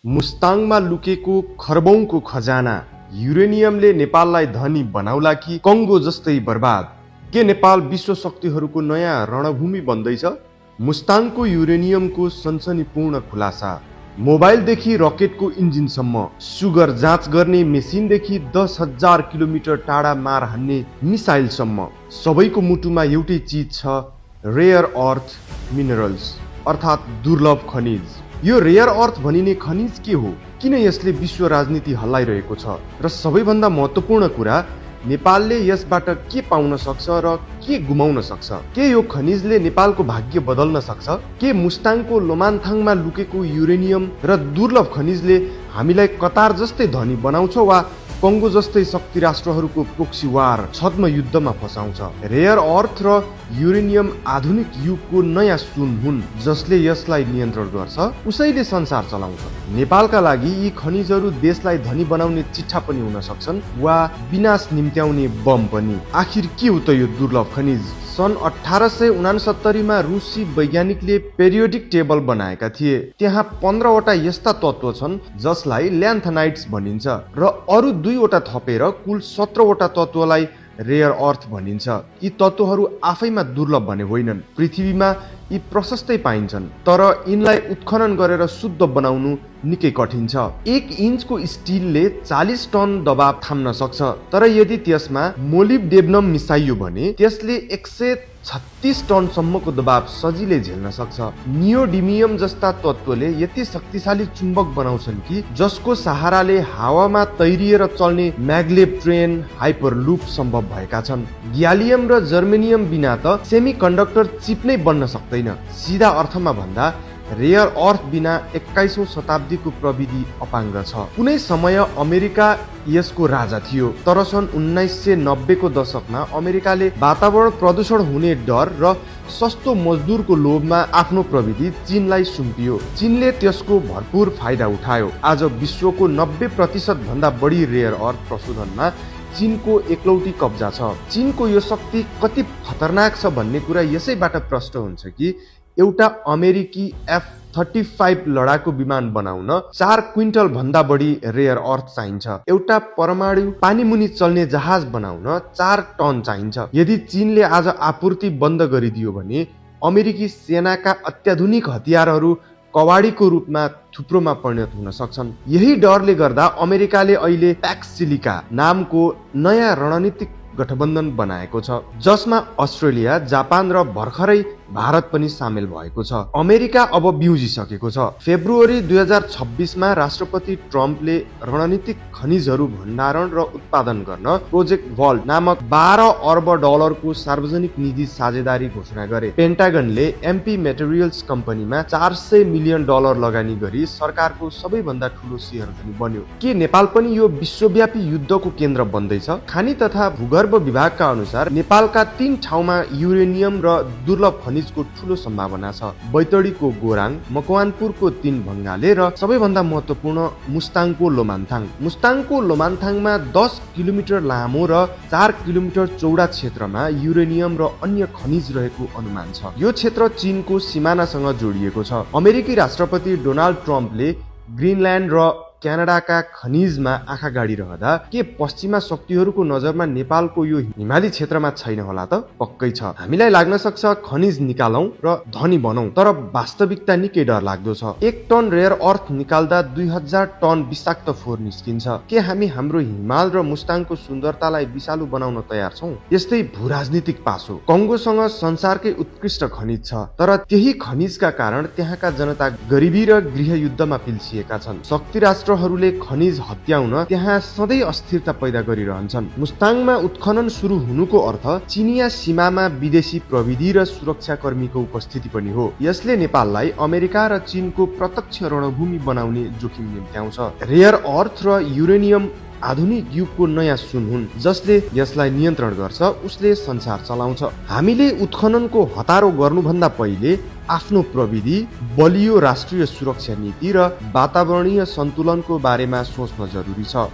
मुस्ताङमा लुकेको खरबौंको खजाना युरेनियमले नेपाललाई धनी बनाउला कि कङ्गो जस्तै बर्बाद? के नेपाल विश्व शक्तिहरूको नयाँ रणभूमि बन्दैछ? मुस्ताङको युरेनियमको सनसनीपूर्ण खुलासा। मोबाइलदेखि रकेटको इन्जिनसम्म, सुगर जाँच गर्ने मेसिनदेखि 10,000 किलोमिटर टाढा मार हान्ने मिसाइलसम्म, सबैको मुटुमा एउटै चिज छ, रेयर अर्थ मिनरल्स अर्थात् दुर्लभ खनिज। यो रेयर अर्थ भनिने खनिज के हो? किन यसले विश्व राजनीति हल्लाइरहेको छ? र सबैभन्दा महत्त्वपूर्ण कुरा, नेपालले यसबाट के पाउन सक्छ र के गुमाउन सक्छ? के यो खनिजले नेपालको भाग्य बदल्न सक्छ? के मुस्ताङको लोमान्थाङमा लुकेको युरेनियम र दुर्लभ खनिजले हामीलाई कतार जस्तै धनी बनाउँछ वा कङ्गो जस्तै शक्ति राष्ट्रहरूको प्रोक्सी वार छद्म युद्धमा फसाउँछ? रेयर अर्थ र युरेनियम आधुनिक युगको नयाँ सुन हुन्। जसले यसलाई नियन्त्रण गर्छ उसैले संसार चलाउँछ। नेपालका लागि यी खनिजहरू देशलाई धनी बनाउने चिट्ठा पनि हुन सक्छन् वा विनाश निम्त्याउने बम पनि। आखिर के हो त यो दुर्लभ खनिज? सन् 1869 मा रुसी वैज्ञानिकले पेरियोडिक टेबल बनाएका थिए। त्यहाँ 15 वटा यस्ता तत्त्व छन् जसलाई ल्यान्थनाइट्स भनिन्छ र अरू 2 वटा थपेर कुल 17 वटा तत्त्वलाई रेयर अर्थ भनिन्छ। यी तत्त्वहरू आफैमा दुर्लभ भने होइनन्। पृथ्वीमा यी प्रशस्तै पाइन्छन्, तर यिनलाई उत्खनन गरेर शुद्ध बनाउनु निकै कठिन छ। 1 इन्चको स्टिलले 40 टन दबाव थाम्न सक्छ, तर यदि त्यसमा मोलिब्डेनम मिसाइयो भने त्यसले 136 टन सम्मको दबाव सजिलै झेल्न सक्छ। नियोडिमियम जस्ता तत्त्वले यति शक्तिशाली चुम्बक बनाउँछन् कि जसको सहाराले हावामा तैरिएर चल्ने म्याग्लेभ ट्रेन, हाइपरलुप सम्भव भएका छन्। ग्यालियम र जर्मेनियम बिना त सेमिकन्डक्टर चिप नै बन्न सक्दैन। सिधा अर्थमा भन्दा रेयर अर्थ बिना 21औं शताब्दीको प्रविधि अपाङ्ग छ। कुनै समय अमेरिका यसको राजा थियो, तर सन् 1990 को दशकमा अमेरिकाले वातावरण प्रदूषण हुने डर र सस्तो मजदुरको लोभमा आफ्नो प्रविधि चीनलाई सुम्पियो। चीनले त्यसको भरपूर फाइदा उठायो। आज विश्वको 90% भन्दा बढी रेयर अर्थ प्रशोधनमा चीनको एकलौटी कब्जा छ। चीनको यो शक्ति कति खतरनाक छ भन्ने कुरा यसैबाट प्रष्ट हुन्छ कि एउटा अमेरिकी F-35 लडाकु विमान बनाउन 4 क्विन्टल भन्दा बढी रेयर अर्थ चाहिन्छ। एउटा परमाणु पानीमुनि चल्ने जहाज बनाउन 4 टन चाहिन्छ। यदि चीनले आज आपूर्ति बन्द गरिदियो भने अमेरिकी सेनाका अत्याधुनिक हतियारहरू कवाडीको रूपमा थुप्रोमा परिणत हुन सक्छन्। यही डरले गर्दा अमेरिकाले अहिले प्याक्स सिलिका नामको नयाँ रणनीतिक गठबन्धन बनाएको छ, जसमा अस्ट्रेलिया, जापान र भर्खरै भारत पनि सामेल भएको छ। अमेरिका अब बिउजिसकेको छ। फेब्रुअरी 2026 मा राष्ट्रपति ट्रम्पले रणनीतिक खनिजहरू भण्डारण र उत्पादन गर्न प्रोजेक्ट भल्ट नामक 12 अर्ब डलरको सार्वजनिक निजी साझेदारी घोषणा गरे। पेन्टागनले एमपी मेटेरियल्स कम्पनीमा $400 मिलियन लगानी गरी सरकारको सबैभन्दा ठूलो शेयर धनी बन्यो। के नेपाल पनि यो विश्वव्यापी युद्धको केन्द्र बन्दैछ? खानी तथा भूगर्भ विभागका अनुसार नेपालका 3 ठाउँमा युरेनियम र दुर्लभ खनिजको ठूलो सम्भावना छ। बैतडीको गोराङ, मकवानपुरको 3 भङ्गाले र सबैभन्दा महत्त्वपूर्ण मुस्ताङको लोमान्थाङ। मुस्ताङको लोमान्थाङमा 10 किलोमिटर लामो र 4 किलोमिटर चौडा क्षेत्रमा युरेनियम र अन्य खनिज रहेको अनुमान छ। यो क्षेत्र चीनको सिमानासँग जोडिएको छ। अमेरिकी राष्ट्रपति डोनाल्ड ट्रम्पले ग्रिनल्यान्ड र क्यानाडाका खनिजमा आँखा गाडी रहँदा के पश्चिमा शक्तिहरूको नजरमा नेपालको यो हिमाली क्षेत्रमा छैन होला त? पक्कै छ। हामीलाई लाग्न सक्छ खनिज निकालौं र धनी बनौं, तर वास्तविकता निकै डर लाग्दो छ। 1 टन रेयर अर्थ निकाल्दा 2000 टन विषाक्त फोहोर निस्किन्छ। के हामी हाम्रो हिमाल र मुस्ताङको सुन्दरतालाई विषालु बनाउन तयार छौं? यस्तै भूराजनीतिक पासो। कङ्गोसँग संसारकै उत्कृष्ट खनिज छ, तर त्यही खनिजका कारण त्यहाँका जनता गरिबी र गृहयुद्धमा पिल्सिएका छन्। शक्ति राष्ट्रहरूले खनिज हत्याउन त्यहाँ सधैँ अस्थिरता पैदा गरिरहन्छन्। मुस्ताङमा उत्खनन सुरु हुनुको अर्थ चिनिया सीमामा विदेशी प्रविधि र सुरक्षाकर्मीको उपस्थिति पनि हो। यसले नेपाललाई अमेरिका र चीनको प्रत्यक्ष रणभूमि बनाउने जोखिम निम्त्याउँछ। रेयर अर्थ र युरेनियम आधुनिक युगको नयाँ सुन हुन्। जसले यसलाई नियन्त्रण गर्छ उसले संसार चलाउँछ। हामीले उत्खननको हतारो गर्नुभन्दा पहिले आफ्नो प्रविधि, बलियो राष्ट्रिय सुरक्षा नीति र वातावरणीय सन्तुलनको बारेमा सोच्न जरुरी छ।